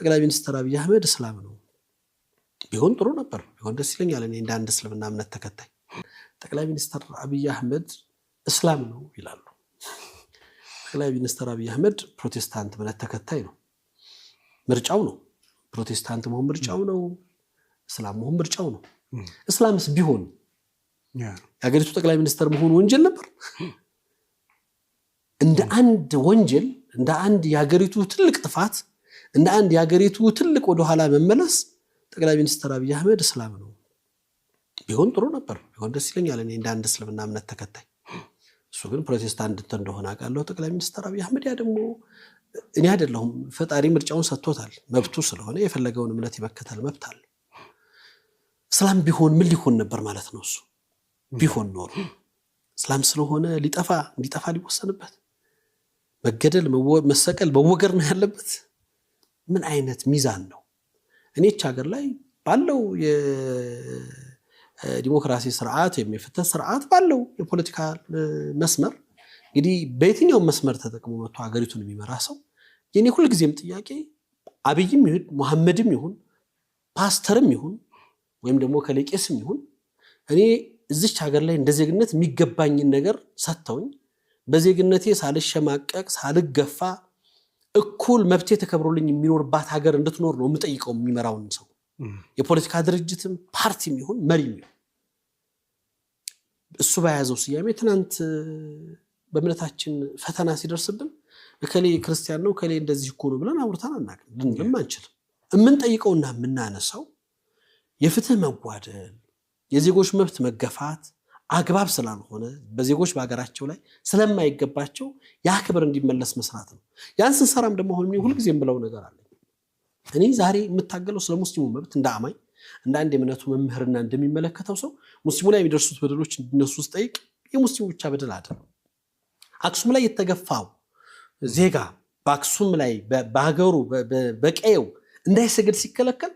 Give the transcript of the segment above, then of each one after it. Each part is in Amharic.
ጠቅላይ ሚኒስትር አብይ አህመድ እስላም ነው ቢሆን ጥሩ ነበር፣ ቢሆን ደስ ይለኛል። እኔ እንደ አንድ እስልምና እምነት ተከታይ ጠቅላይ ሚኒስትር አብይ አህመድ እስላም ነው ይላሉ። ጠቅላይ ሚኒስትር አብይ አህመድ ፕሮቴስታንት እምነት ተከታይ ነው። ምርጫው ነው። ፕሮቴስታንት መሆን ምርጫው ነው። እስላም መሆን ምርጫው ነው። እስላምስ ቢሆን የሀገሪቱ ጠቅላይ ሚኒስትር መሆኑ ወንጀል ነበር? እንደ አንድ ወንጀል፣ እንደ አንድ የሀገሪቱ ትልቅ ጥፋት፣ እንደ አንድ የሀገሪቱ ትልቅ ወደኋላ መመለስ ጠቅላይ ሚኒስትር አብይ አህመድ እስላም ነው ቢሆን ጥሩ ነበር፣ ቢሆን ደስ ይለኛል። እኔ እንደ አንድ እስልምና እምነት ተከታይ። እሱ ግን ፕሮቴስታንት እንደሆነ አውቃለሁ ጠቅላይ ሚኒስትር አብይ አህመድ። ያ ደግሞ እኔ አይደለሁም፣ ፈጣሪ ምርጫውን ሰጥቶታል። መብቱ ስለሆነ የፈለገውን እምነት የመከተል መብት አለ። እስላም ቢሆን ምን ሊሆን ነበር ማለት ነው? እሱ ቢሆን ኖሮ እስላም ስለሆነ ሊጠፋ፣ እንዲጠፋ ሊወሰንበት፣ መገደል፣ መሰቀል፣ መወገር ነው ያለበት? ምን አይነት ሚዛን ነው? እኔ ይህች ሀገር ላይ ባለው የዲሞክራሲ ስርዓት ወይም የፍትህ ስርዓት፣ ባለው የፖለቲካ መስመር፣ እንግዲህ በየትኛውም መስመር ተጠቅሞ መጥቶ ሀገሪቱን የሚመራ ሰው፣ የኔ ሁልጊዜም ጥያቄ አብይም ይሁን፣ መሐመድም ይሁን፣ ፓስተርም ይሁን፣ ወይም ደግሞ ከሌቄስም ይሁን፣ እኔ እዚች ሀገር ላይ እንደ ዜግነት የሚገባኝን ነገር ሰጥተውኝ፣ በዜግነቴ ሳልሸማቀቅ፣ ሳልገፋ፣ እኩል መብቴ ተከብሮልኝ የሚኖርባት ሀገር እንድትኖር ነው የምጠይቀው። የሚመራውን ሰው የፖለቲካ ድርጅትም ፓርቲም ይሁን መሪም ይሁን፣ እሱ በያዘው ስያሜ፣ ትናንት በእምነታችን ፈተና ሲደርስብን እከሌ ክርስቲያን ነው፣ እከሌ እንደዚህ እኮ ነው ብለን አውርተን አናውቅም፣ ልንልም አንችልም። የምንጠይቀውና የምናነሳው የፍትህ መጓደል፣ የዜጎች መብት መገፋት አግባብ ስላልሆነ፣ በዜጎች በሀገራቸው ላይ ስለማይገባቸው ያ ክብር እንዲመለስ መስራት ነው። ያን ስንሰራም ደግሞ አሁን ሁልጊዜ የምለው ነገር አለ። እኔ ዛሬ የምታገለው ስለ ሙስሊሙ መብት፣ እንደ አማኝ፣ እንደ አንድ የእምነቱ መምህርና እንደሚመለከተው ሰው፣ ሙስሊሙ ላይ የሚደርሱት በደሎች እንዲነሱ ስጠይቅ የሙስሊሙ ብቻ በደል አይደለም። አክሱም ላይ የተገፋው ዜጋ፣ በአክሱም ላይ በሀገሩ በቀየው እንዳይሰግድ ሲከለከል፣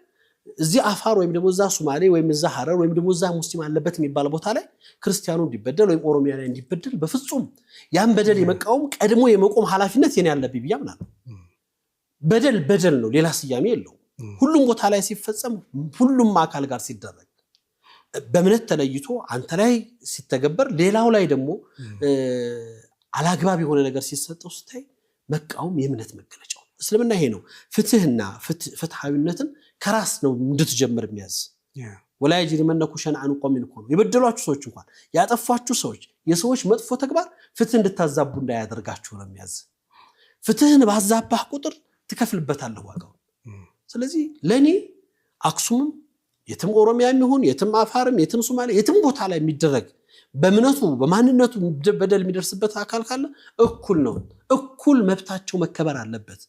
እዚህ አፋር ወይም ደግሞ እዛ ሱማሌ ወይም እዛ ሀረር ወይም ደግሞ እዛ ሙስሊም አለበት የሚባል ቦታ ላይ ክርስቲያኑ እንዲበደል ወይም ኦሮሚያ ላይ እንዲበደል በፍጹም ያን በደል የመቃወም፣ ቀድሞ የመቆም ኃላፊነት የኔ ያለብኝ ብዬ አምናለሁ። በደል በደል ነው፣ ሌላ ስያሜ የለውም። ሁሉም ቦታ ላይ ሲፈጸም፣ ሁሉም አካል ጋር ሲደረግ፣ በእምነት ተለይቶ አንተ ላይ ሲተገበር፣ ሌላው ላይ ደግሞ አላግባብ የሆነ ነገር ሲሰጠው ስታይ መቃወም የእምነት መገለጫው። እስልምና ይሄ ነው። ፍትህና ፍትሃዊነትን ከራስ ነው እንድትጀምር የሚያዝ። ولا يجرمنكم شنآن قوم እኮ ነው። የበደሏችሁ ሰዎች እንኳን፣ ያጠፏችሁ ሰዎች፣ የሰዎች መጥፎ ተግባር ፍትህ እንድታዛቡ እንዳያደርጋችሁ ነው የሚያዝ። ፍትህን ባዛባህ ቁጥር ትከፍልበታለህ ዋጋውን። ስለዚህ ለእኔ አክሱምም፣ የትም ኦሮሚያም ይሁን፣ የትም አፋርም፣ የትም ሶማሌ፣ የትም ቦታ ላይ የሚደረግ በእምነቱ በማንነቱ በደል የሚደርስበት አካል ካለ እኩል ነው። እኩል መብታቸው መከበር አለበት።